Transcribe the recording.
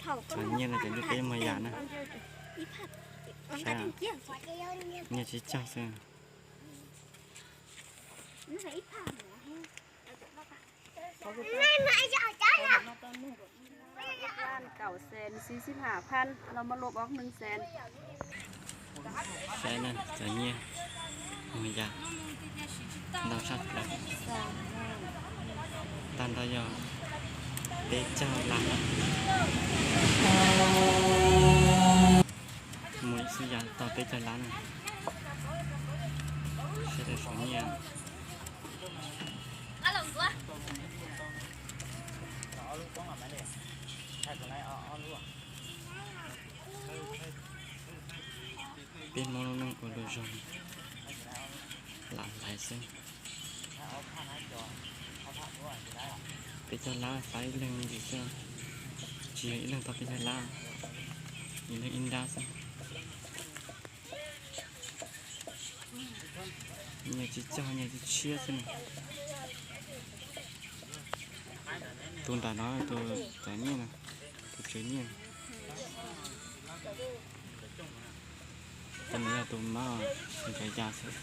Cov nyiaj no cov nyiaj peb muag yam na. Saib, nyiaj tsib caug xwb. Kaum xees, tsib caug phav, los muaj lub ob neeg xees. Saib na, cov nyiaj muag yam ntau tshaj plaws. Tag nrho yog peb caug lab na. Muag ib xub yam tau peb caug lab na. Saib daim saum nyiaj. Peb Hmoob lub neej ua luam zog, lam hlais xwb. Peb caug lab xav ib leeg ntsis xwb, tsis yog ib leeg tau peb caug lab, ib leeg ib nrab xwb. Nyiaj tsib caug, nyiaj tsib tshiab xwb na. Tus nram no tus cov nyiaj na, tus tswv nyiaj. Tus no yog tus mab, tus cov ya xwb.